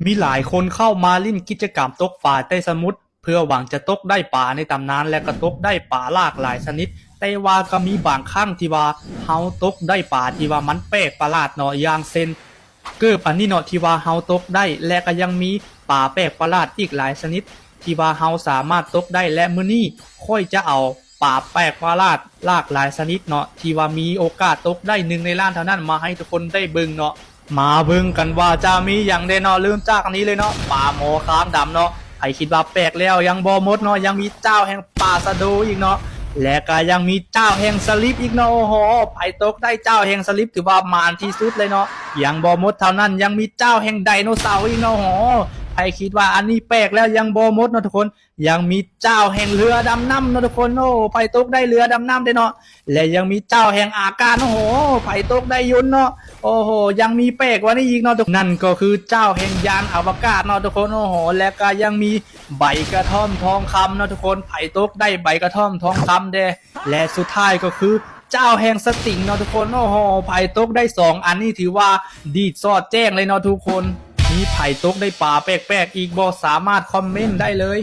ມີຫຼາຍຄົນເຂົ້າມາຫຼິ້ນກິດຈະກຳຕົກປາໃຕ້ສະໝຸດ ເພື່ອຫວັງຈະຕົກໄດ້ປາໃນຕຳນານ ແລະກໍຕົກໄດ້ປາຫຼາກຫຼາຍຊະນິດ, ແຕ່ວ່າກໍມີບາງຄັ້ງທີ່ວ່າເຮົາຕົກໄດ້ປາທີ່ວ່າມັນແປກປະຫຼາດເນາະ, ຢ່າງເຊັ່ນ ເກີບອັນນີ້ເນາະ ທີ່ວ່າເຮົາຕົກໄດ້ ແລະກໍຍັງມີປາແປກປະຫຼາດອີກຫຼາຍຊະນິດ ທີ່ວ່າເຮົາສາມາດຕົກໄດ້ ແລະມື້ນີ້ຂ້ອຍຈະເອົາປາແປກປະຫຼາດຫຼາກຫຼາຍຊະນິດເນາະ ທີ່ວ່າມີໂອກາດຕົກໄດ້ໜຶ່ງໃນລ້ານເທົ່ານັ້ນ ມາໃຫ້ທຸກຄົນໄດ້ເບິ່ງເນາະ. ມາເບິ່ງກັນວ່າຈະມີຫຍັງແດ່ເນາະ. ເລີ່ມຈາກອັນນີ້ເລີຍເນາະ ປາໝໍຄາມດຳເນາະ. ໃຜຄິດວ່າແປກແລ້ວ ຍັງບໍ່ໝົດເນາະ, ຍັງມີເຈົ້າແຫ່ງປາຊະໂດອີກເນາະ ແລະກະຍັງມີເຈົ້າແຫ່ງສະລິບອີກເນາະ. ໂອ້ໂຫ ໃຜຕົກໄດ້ເຈົ້າແຫ່ງສະລິບຖືວ່າໝານທີ່ສຸດເລີຍເນາະ. ຍັງບໍ່ໝົດເທົ່ານັ້ນ ຍັງມີເຈົ້າແຫ່ງໄດໂນເສົາອີກເນາະ. ໂອ້ໂຫ ໃຜຄິດວ່າອັນນີ້ແປກແລ້ວ ຍັງບໍ່ໝົດເນາະທຸກຄົນ, ຍັງມີເຈົ້າແຫ່ງເຮືອດຳນ້ຳເນາະທຸກຄົນ. ໂອ້ ໃຜຕົກໄດ້ເຮືອດຳນ້ຳເດ້ເນາະ ແລະຍັງມີເຈົ້າແຫ່ງອາກາດ. ໂອ້ໂຫ ໃຜຕົກໄດ້ຍົນເນາະ. ໂອ້ໂຫ ຍັງມີແປກກວ່ານີ້ອີກເນາະທຸກຄົນ, ນັ້ນກໍຄືເຈົ້າແຫ່ງຍານອະວະກາດເນາະທຸກຄົນ. ໂອ້ໂຫ ແລະກໍຍັງມີໃບກະທ່ອມທອງຄຳເນາະທຸກຄົນ, ໃຜຕົກໄດ້ໃບກະທ່ອມທອງຄຳແດ່. ແລະສຸດທ້າຍກໍຄືເຈົ້າແຫ່ງສະຕິງເນາະທຸກຄົນ. ໂອ້ໂຫ ໃຜຕົກໄດ້ສອງອັນນີ້ຖືວ່າດີດສອດແຈ້ງເລີຍເນາະທຸກຄົນ. ມີໃຜຕົກໄດ້ປາແປກໆອີກບໍ່? ສາມາດຄອມເມັນໄດ້ເລີຍ.